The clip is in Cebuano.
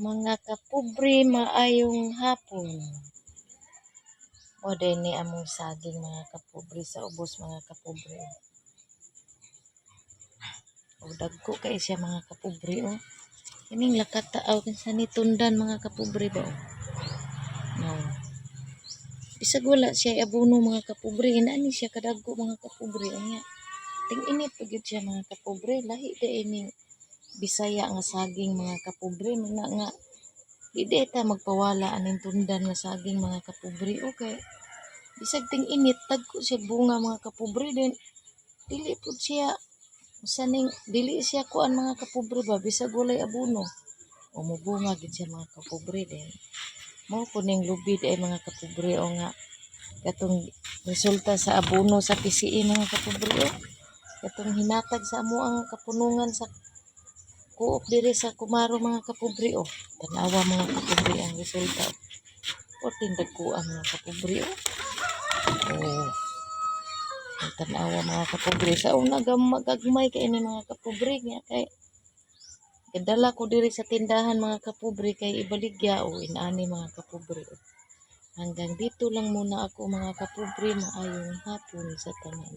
Mga kapobre, maayong hapon. Mao diay ni among saging, mga kapobre, sa ubos, mga kapobre. O dagko kay siya, mga kapobre, oh. Kining lakata aw kinsa ni tundan, mga kapobre ba, oh. No. Bisag wala siya abono, mga kapobre, inani siya kadagko, mga kapobre, unya. Ting-init pa gyud siya, mga kapobre, lahi diay ning Bisaya nga saging, mga kapobre, muna nga di diay ta magpawala aning tundan nga saging, mga kapobre, okay. Bisag ting-init, dagko siya bunga, mga kapobre, din dili pud siya usa ning dili siya kuan, mga kapobre ba, bisag walay abono. O mobunga gid siya, mga kapobre, din. Mao po ning lubi diay, mga kapobre, o nga katong resulta sa abono sa PCE, mga kapobre, o. Katong hinatag sa amo ang kapunungan sa Coop diri sa Kumaro, mga kapobre, oh. Tanawa, mga kapobre, ang resulta. O dagko ang mga kapobre, oh. Oh. Ang tanawa, mga kapobre, sa una magagmay kay ni, mga kapobre, nga kay gadala ko diri sa tindahan, mga kapobre, kay ibaligya o inani, mga kapobre. Oh. Hanggang dito lang muna ako, mga kapobre, maayong hapon sa tanan.